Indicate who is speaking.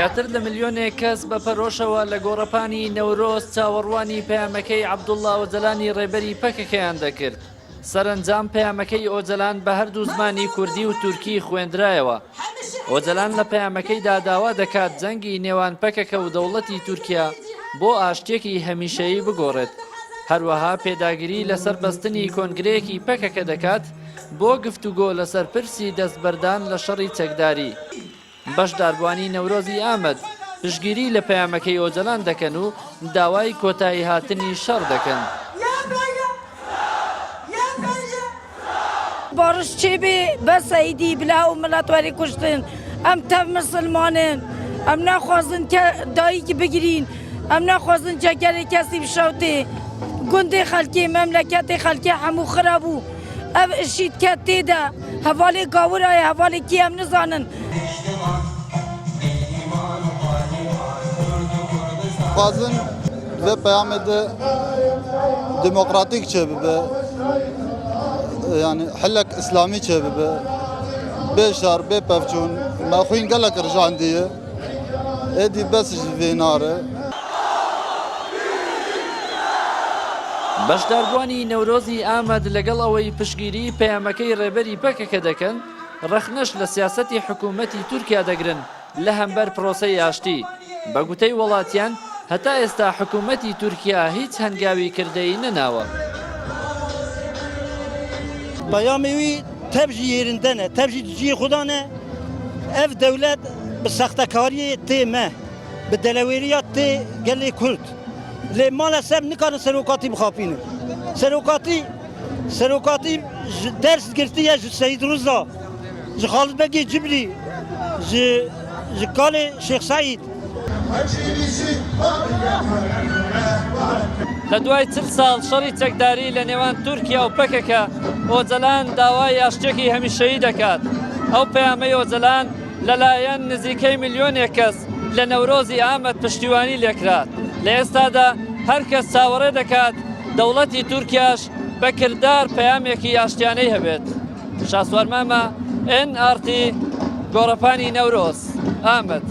Speaker 1: زیاتر لە ملیۆنێک کەس بە پەرۆشەوە لە گۆڕەپانی نەورۆز چاوەڕوانی پەیامەکەی عەبدوڵڵا ئۆجەلانی ڕێبەری پەکەکەیان دەکرد. سەرەنجام پەیامەکەی ئۆجەلان بە هەردوو زمانی کوردی و تورکی خوێندرایەوە. ئۆجەلان لە پەیامەکەیدا داوا دەکات جەنگی نێوان پەکەکە و دەوڵەتی تورکیا بۆ ئاشتییەکی هەمیشەیی بگۆڕێت. هەروەها پێداگری لەسەر بەستنی کۆنگرەیەکی پەکەکە دەکات بۆ گفتوگۆ لەسەر پرسی دەستبەردان لە شەڕی چەکداری. بەشداربووانی نەورۆزی ئامەد پشتگیری لە پەیامەکەی ئۆجەلان دەکەن و داوای کۆتاییهاتنی شەڕ دەکەن.
Speaker 2: بارش چێبێ بەسە ئیدی بلا ئەو ملەت وەرێ کوشتن ئەم تەڤ مسلمانن ئەم ناخوازن کە دایک بگرین ئەم ناخوازن جەگەرێ کەسی بشەوتێ گوندێ خەلکێ مەملەکەتێ خەلکێ هەموو خرابوو ئەv ئشید کە تێدە هەڤالێ گاورایە هەڤالێ کی ئەم نزانن.
Speaker 3: Dixwazin di vê peyamê de demokratîk çêbibe yanî hilek îslamî çêbibe bê şer bê pevçûn me xwîn gelek rijandiye êdî bes ji vê nare.
Speaker 1: بەشداربووانی نەورۆزی ئامەد لەگەڵ ئەوەی پشتگیری پەیامەکەی ڕێبەری پەکەکە دەکەن، ڕەخنەش لە سیاسەتی حکوومەتی تورکیا دەگرن لە هەمبەر پرۆسەی ئاشتی. بە گوتەی وڵاتیان، هەتا ئێستا حکوومەتی تورکیا هیچ هەنگاوی کردەیی نەناوە.
Speaker 4: پەیامی وی تەڤ ژی یێرندە ne، تەڤ ژی di ciyê xwe de ne. Ev dewlet bi sextekariyê tê me. Bi delewêriya tê gelê Kurd. Lê malesef nikarin serokatî bixapînin. Serokatî serokatî ji ders girtiye ji Seyîd Riza, ji Xalid Begê Cibrî, ji ji kalê Şêx Seîd.
Speaker 1: لە دوای 40 ساڵ شەڕی چەکداری لە نێوان تورکیا و پەکەکە، ئۆجەلان داوای ئاشتییەکی هەمیشەیی دەکات. ئەو پەیامەی ئۆجەلان لەلایەن نزیکەی ملیۆنێک کەس لە نەورۆزی ئامەد پشتیوانی لێکرا، لە ئێستادا هەر کەس چاوەڕێ دەکات دەوڵەتی تورکیاش بە کردار پەیامێکی ئاشتیانەی هەبێت. شاسوار مامە، ئێن ئاڕ تی، گۆڕەپانی نەورۆز، ئامەد.